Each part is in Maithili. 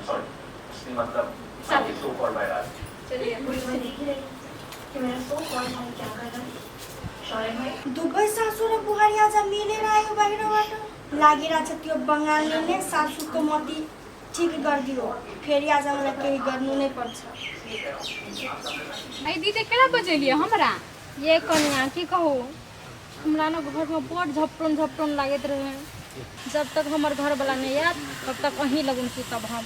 सॉरी, असली मतलब आपके सो कॉल्ड भाई राज। चलिए। मैं देख ही रही कि मेरा सो कॉल्ड भाई क्या कर रहा है। शौर्य भाई। दुवै सासु र बुहारी आज मिलेर आयो बाहिरबाट। लागिरहेछ त्यो बङ्गालीले सासूको मती ठिक गरिदियो। फेरि आज मलाई केही गर्नु नै पर्छ। आई दीदी, केना बजेलियै हमरा? ये कनिया, की कहू, हमरा ने घरमे बड़ झपटन झपटन लागैत रहे। जब तक हमर घरवला नहि आयत तब तक अहीं लगन सुतब हम।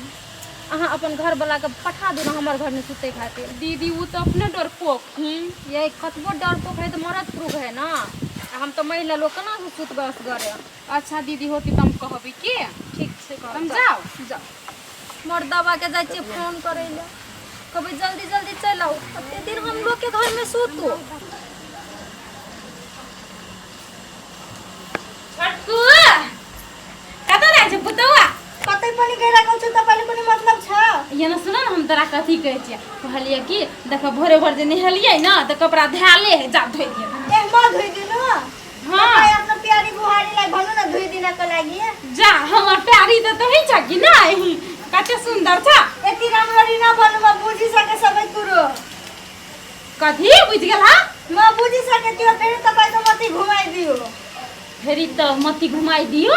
अहाँ अपन घरवलाके पठा दू ने हमर घरमे सुतै खातिर। दीदी, वो तो अपने डरपोक ही। ये कतबो डरपोक है तऽ मरद पुरुख है ना, आ हम तऽ महिला लोग केना से सुतबै असगरे? अच्छा दीदी, होती तऽ हम कहबै के। ठीक छै, कहब। हम जाउ। जाउ। मर्दबाके जाइ छियै फोन करै लए, कहबै जल्दी जल्दी चलि आउ, कते दिन हम लोकके घरमे सुतू? छोटकू, कतऽ जाइ छै पुतौआ? कतै पनि गइरहेको छु, तपाईँले कुनै मतलब छ? ये ना, सुन ने, हम तोरा कथी कहै छियै। कहलियै कि देख, भोरे भोर जे नहेलियै ने तऽ कपड़ा धैले है, जा धोइ दियै। ए, म धोइदिनु? हाँ। तपाईँ आफ्नो प्यारी बुहारीलाई भन्नु न धोइदिनको लागि। जा, हमर प्यारी तऽ तोही छ कि नहि? कते सुन्दर छ। यति राम्ररी नभन्नु, म बुझिसकेँ सबै कुरो। कथी बुझि गेल? हा? म बुझिसकेँ, त्यो फेरि तपाईँको मती घुमाइदियो। फेरि तऽ मती घुमाइ दियो?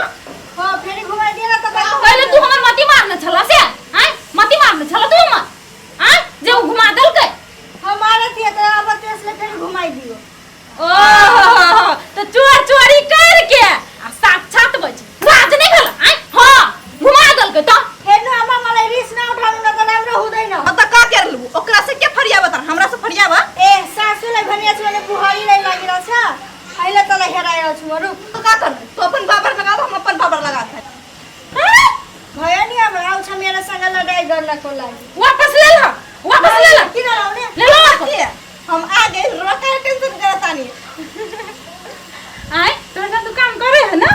हाँ, फेरि घुमाइदिएन तपाईँको। पहिले तू हमर मती मारने छला से? आँय, मती मारने छला तू हमर? आँय, जे ओ घुमा देलकै। हम मारे थिए तर अब त्यसले फेरि घुमाइदियो। ओ तऽ चोर चोरी करके आ साक्षात बज लाज नहि भेल? आँय, हाँ, घुमा देलकै तऽ। हेर्नु आमा, मलाई रिस नउठाउनु न त राम्रो हुँदैन। अब त का कर लू? ओकरा से के फरियाबा तर हमरा से फरियाबा। ए, सासूलाई भनिएको छु भने बुहारीलाई लागिरहेछ। अहिले तँलाई हेराएको छु म, रुक। तो का कर? तो अपन बाबर लगा, हम अपन बाबर लगाते हैं। भयो नि, अब आउँछ मेरोसँग लडाइँ गर्नको लागि। वापस ले ल, वापस ले ल। किन लाउने? ले ल वापस। के हम आ गए, रोका टेंशन करता नहीं। आँय, तोरा तू काम करे है ना?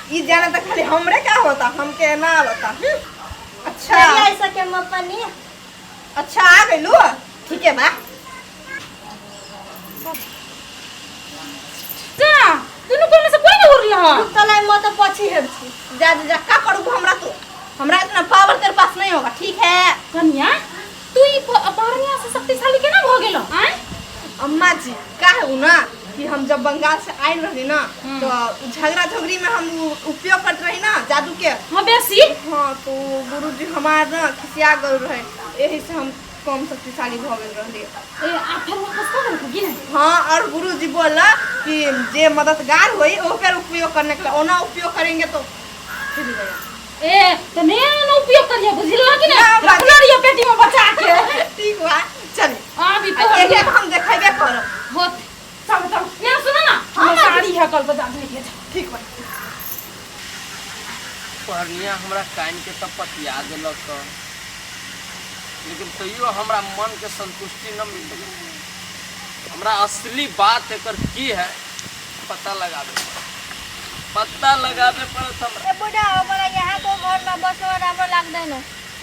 ई जाने त खाली हमरे का होता, हमके ना आवता। अच्छा। फेरि आइसकेँ म पनि। अच्छा, आ गइलू, ठीक है बा। जा, दुनू कोनो से कोई नहीं उड़ल ह। रुक तँलाई, म त पछि हेर्छु। जा जा जा, का करू हमरा तू? हमरा इतना पावर तेरे पास नहीं होगा, ठीक है? कन्या, तू ई बहरनिया से शक्तिशाली केना भऽ गेलो? आँय? अम्मा जी, का है उ ना कि हम जब बंगाल से आयल रही ना, तो उ झगड़ा झगड़ी में हम उपयोग करते रही ना जादू के। हाँ, बेसी। हाँ, तो गुरु जी हमार ना खिसिया गल रहे, यही से हम कम शक्तिशाली भऽ गेल रहली। ए, आ फेर वापस कऽ देलकौ कि नहि? हाँ, और गुरु जी बोला कि जे मददगार होई ओकर उपयोग करने के लिए, ओना उपयोग करेंगे तो फिर जाएगा। ए, तऽ नहि ओना उपयोग करिहे, बुझलह कि नहि? ना, बात- रखले रहिए पेटी में बचा के। ठीक बा, चल। अभी तो एक एक हम देखेबे करब। होत, चल चल। ये सुन ना, हमर साड़ी है, कल बजा धोइ के। ठीक बा। पहनिया हमरा कानिके तऽ पतिया देलक हँ, लेकिन तैयो हमरा मनके संतुष्टि न मिलल। हमरा असली बात एकर की है, पता लगाबे पड़त, पता लगाबे पड़त हमरा। ए बुढा हो, मलाई यहाँको घरमा बस्नु राम्रो लाग्दैन।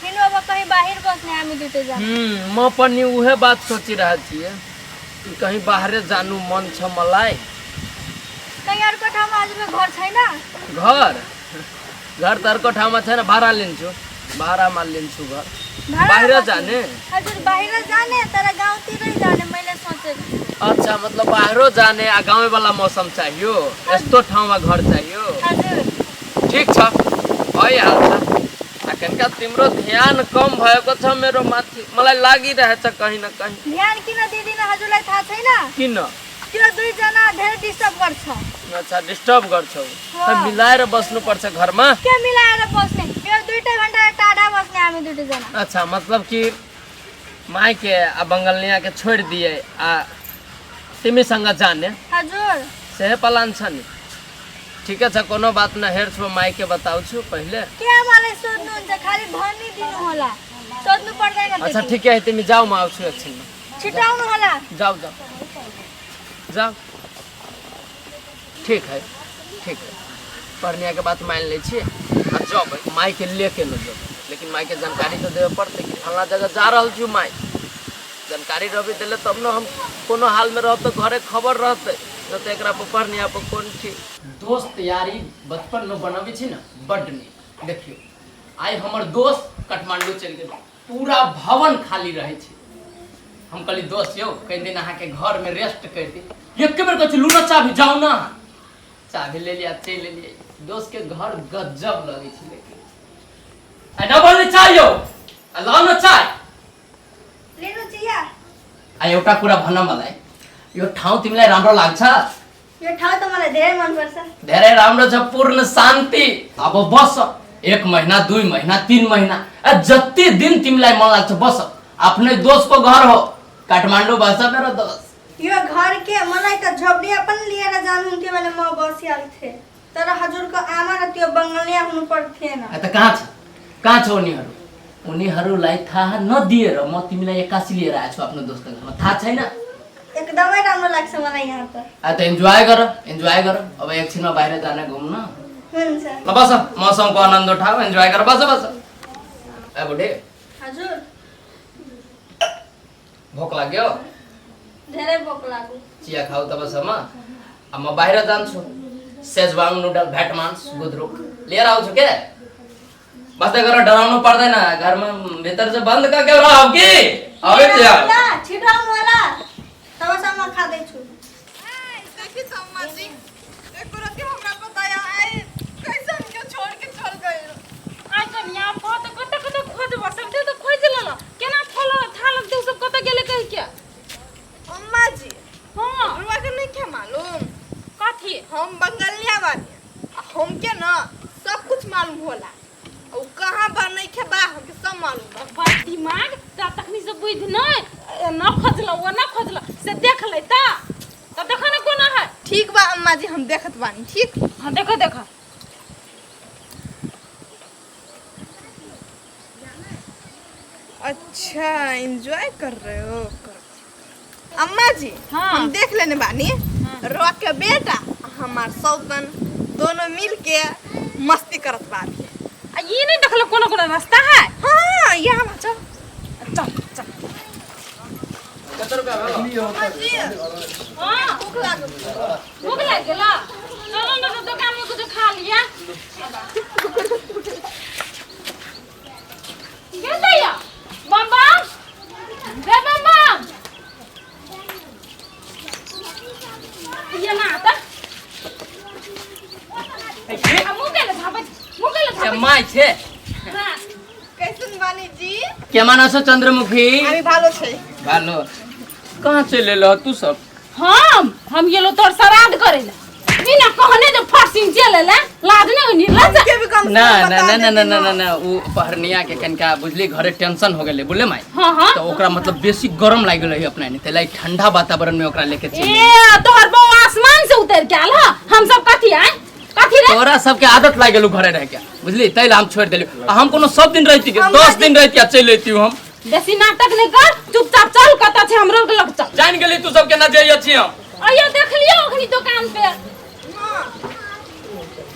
हिँड्नु अब कहीँ बाहिर बस्ने हामी दुईटैजना। म पनि उहे बात सोचिरहेको थिएँ कि कहीँ बाहरे जानु मन छ मलाई। कहीँ अर्को ठाउँमा हजुरको घर छैन? घर घर त अर्को ठाउँमा छैन, भाडा लिन्छु, भाडामा लिन्छु घर। भाडामा बाहिर बस्ने? जाने? हजुर, बाहिर जाने, तर गाउँतिरै जाने मैले सोचेको छु। अच्छा, मतलब बाहिरो जाने आ गाउँवाला मौसम चाहियो, यस्तो ठाउँमा घर चाहियो। हजुर। ठिक छ, भइहाल्छ। आ कनिका तिम्रो ध्यान कम भएको छ मेरो माथि, मलाई लागिरहेछ कहीँ न कहीँ। ध्यान किन दिँदिनँ हजुरलाई थाहा छैन? किन? त्यो दुईजना धेरै डिस्टर्ब गर्छ। अच्छा, डिस्टर्ब गर्छौ त? हाँ। मिलाएर बस्नुपर्छ घरमा। के मिलाएर बस्ने? यो दुईटै घन्टा टाढा बस्ने हामी दुईटैजना। अच्छा, मतलब कि मायके आ बङ्गलनिया के छोड़ि दिए आ तिमीसँग जाने? हजुर। सेहे प्लान छ नि? ठिकै छ, कोनो बात न, हेर्छु, मायके बताउँछु पहिले। के आमालाई सोध्नुहुन्छ? खालि भनिदिनु होला, सोध्नु पर्दैन। अच्छा। त्यति। ठिकै है, तिमी जाऊ, म आउँछु एकछिनमा। छिटो आउनु होला। जाऊ जाऊ जाऊ। ठीक है, ठीक है, पर्निया के बात मान लै छी आ जबै, मायके लेके न जबै, लेकिन मायके जानकारी तऽ देबे पड़तै कि फल्लाँ जगह जा रहल छी। माय जानकारी रहबे देले तब ने हम कोनो हालमे रहब तऽ घरे खबर रहतै, नहि तऽ एकरा पर पर्निया पर कोन ठीक। दोस्त यारी बचपनमे बनबै छी ने, बड्ड नीक। देखियौ, आइ हमर दोस्त काठमांडू चलि गेल, पूरा भवन खाली रहै छै। हम कहली दोस्त यौ कनि दिन अहाँके घरमे रेस्ट करि दी। एक बेर कहै छै लू ना चाभी, जाउ ना अहाँ। चाभी ले लिया, चलि एलियै। दोस्तके घर गजब लगै छै। लेकिन आ ना बनलै चाय यौ, आ लाउ न चाय। लिनु चिया। आ एउटा कुरा भन्न मलाई, यो ठाउँ तिमीलाई राम्रो लाग्छ? यो ठाउँ त मलाई धेरै मनपर्छ। धेरै राम्रो छ, पूर्ण शान्ति। अब बस 1 महिना 2 महिना 3 महिना जति दिन तिमीलाई मन लाग्छ बस। आफ्नै दोस्तको घर हो, काठमाडौँ बस्छ मेरो दोस्त। यो घर के मलाई त झोपडी पनि लिएर जानुहुन्थ्यो भने म बसिहाल्थे, तर हजुरको आमा र त्यो बङ्गालिया हुनु पर्थेन। त कहाँ छ, कहाँ छ उनीहरू? उनीहरूलाई थाहा नदिएर म तिमीलाई एक्कासी लिएर आएको छु आफ्नो दोस्तको घरमा, थाहा छैन? एकदमै राम्रो लाग्छ मलाई यहाँ त। आ त इन्जोय गर, इन्जोय गर। अब एकछिनमा बाहिर जाने घुम्न। हुन्छ। ल बस, मौसमको आनन्द उठाऊ, इन्जोय गर, बस बस। ए बुढी। हजुर। भोक लाग्यो? धेरै भोक लाग्यो। चिया खाऊ तबसम्म। अब म बाहिर जान्छु, सेजवाङ नुडल भ्याटमान्स गुद्रुक लिएर आउँछु के। बस्दै गरेर डराउनु पर्दैन, घरमा भित्र चाहिँ बन्द के रह कि अबे चिया। छिटो आउनु होला, तबसम्म खाँदैछु। देखी सम्मा जी, एको रति हमरा बताया आए कैसे हमके छोड़ के चल गए। आइ कनिया कत कत कत खोजब सब त खोज लेल केना थल था लगते सब कत गेले कहि के। अम्मा जी हां रुआ के नहीं क्या मालूम कथी? हम बंगलिया बानी, हमके ना सब कुछ मालूम होला, उ कहां बा नहीं के बा हमके सब मालूम बा। बा दिमाग त तखनी से बुझ नहीं न खोजल ओ न खोजल से देख ले त त देखो न कोना है। ठीक बा अम्मा जी, हम देखत बानी। ठीक। हां देखो देखो। अच्छा एंजॉय कर रहे हो अम्मा जी। हाँ। हम देख लेने बानी। हाँ। रोआ के बेटा हमार सौतन दोनों मिल के मस्ती करत बानी। आ ये नहीं देखलो कोनो कोनो रास्ता है। हां यहाँ बा, चल चल चल। कत रुपया भेलो? अम्मा जी हां भूख लागल। भूख लाग गेला? चलो न तो दुकान में कुछ खा लिया। गेलैया बम बम रे बम बम ये ना आता आ मुंह के झापै, मुंह के झापै। My छे। हां कैसन बानी जी? केमन आछो चंद्रमुखी? আমি ভালো छी। भालो। कहाँ चलि एलह तू सब? हम गेलो तोर श्राद्ध करे ला, बिना कहने जो फरसिंग चले ला, लाज नहीं होनी लाज। के भी कम से ना कम ना बता ना ना देती ना ना ना। ना उ पहरनिया के कनिका बुझली घरे टेंशन हो गेलै बुझले माई। हां हां तो ओकरा मतलब बेसी गरम लागि गेलै अपना ने, तैला ठंडा वातावरण में ओकरा लेके चलि। ए तोहर बौ आसमान से उतर के आल ह, हम सब कथी आए कथी रे? तोरा सबके आदत लागि गेलौ घरे रह के बुझली, तैला हम छोड़ देलियौ। आ हम कोनो सब दिन रहती के 10 दिन रहती आ चलि अइती हम। बेसी नाटक नहीं कर, चुपचाप चल कत छै हमरो के लग चल। जान गेली तू सब केना जाइए छी हम। अइयो देख लियो अखनी दुकान पे।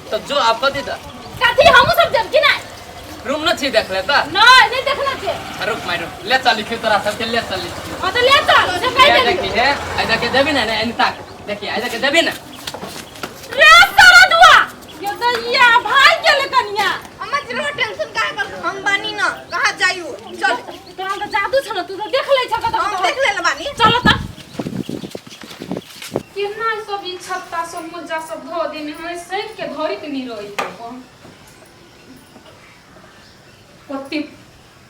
तो जो आप कथी त कथी हमहु सब जब कि नहीं? रूम न छी देख ले त? नहीं नहीं देखना छे। रुक माई रुक, ले चली छी तोरा सबके ले चली छी। हां त ले चल, से कहि ले देली। देखी हे, आ जाके देबी ना ने एनी ताक देखी, आ जाके देबी ना। रे सरदुआ ये दैया भाग गेले कनिया। अम्मा जी रो टेंशन काहे कर, हम बानी ना कहां जाइयो चल। तोरा त जादू छ न, तू त देख ले छ कत हम देख लेले बानी। चल त। केना सब ई छत्ता सब मोजा सब धो देने हमें सैत के धरित नहीं रही कते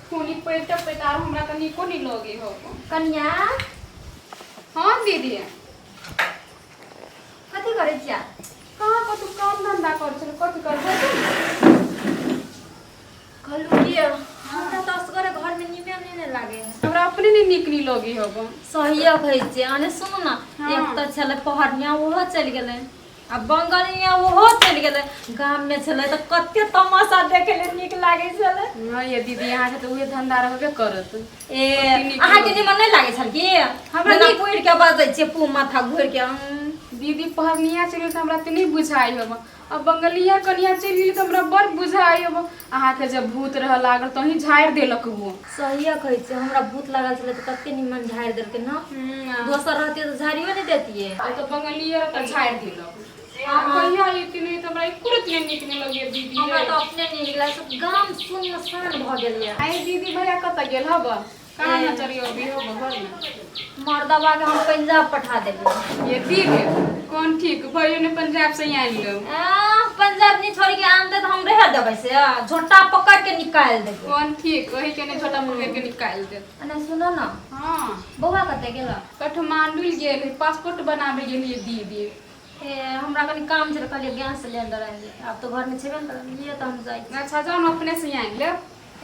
फोनी पैटा पैटा हमरा त नीको नहीं लगे हो। कनिया। हाँ दीदी कथी करै छिया? कहाँ कतु काम धंधा कर छल कथी करबै? कहलू कि हमरा त असगरे घर में निमन नहीं ने लागे, हमरा अपने नहीं नीक नहीं लगे हो। सहिए कहै छियै। अने सुनू ना, हाँ। एक त छलै पहरनिया ओहो चलि गेलै, आ बंगलिया ओहो चलि गेलै, गाम में छलै त कते तमाशा देखे ले नीक लागै छलै। हाँ ये दीदी अहाँ के त उहे धंधा रहबे करत। ए अहाँ के निमन नहीं लागै छल कि? हमरा जेना नीक पुरि के बजै छियै पू माथा घुरि के। दीदी पहरनिया चलि गेल त हमरा त नहीं बुझाइ होब, आ बंगलिया कनिया चलि गेल त हमरा बड़ बुझाइ होब। अहाँ के जब भूत रह लागल तही झाड़ि देलक वो। सहिए कहै छियै, हमरा भूत लागल छलै त कते निमन झाड़ि देलकै न, दोसर रहतियै त झाड़ियो नहीं देतियै। आ त बंगलिया त झाड़ि देलक। कहिया एती नहीं त हमरा एको रत्ती नहि नीक नहि लगैया दीदी हमरा तऽ अपने नीक लागै सब गाम सुनसान भऽ गेल यऽ। आइ दीदी भैया कतऽ गेल हब? कहाँ नजरियो अभी हब घर में? मर्दबा के हम पंजाब पठा देलियै। ये दीदी कौन ठीक भैयो ने पंजाब से आनि लो। पंजाब नहीं छोड़ के आनते तऽ हम रह देबै से झोटा पकड़ के निकालि देबै। कौन ठीक वही के ने झोटा पकड़ के निकालि देत। अने सुनो ना। हाँ बौआ कतऽ गेल? काठमांडू गेल है, पासपोर्ट बनाबे गेलिए दीदी। ए हमरा कनी काम छै तऽ कहलियै गैस सिलेंडर आनि ले, आब तऽ घरमे छेबे ने करै, लिए तऽ हम जाइ छी। अच्छा जाउ ने अपने से आनि लेब।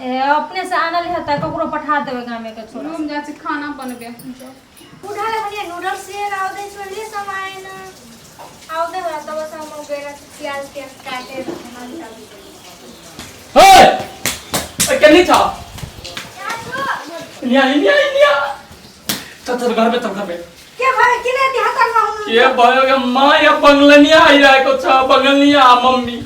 ए अपने से आनल हेतै ककरो पठा देबै गामे के छोरा। रूम जाइ छी खाना बनबे। बुढालाई भने नुडल्स लिएर आउँदैछु भने समय आएन, आउँदै होला तबसम्म म गएर प्याज प्याज काटेर खाना निकाल्छु। हे ए केनी छ? इन्या इन्या इन्या चल चल घर में चल घर में। के भयो किन यति हतारमा हुनुहुन्छ? के भयो गे माँ, या बंगलनिया आइरहेको छ, बंगलनिया मम्मी।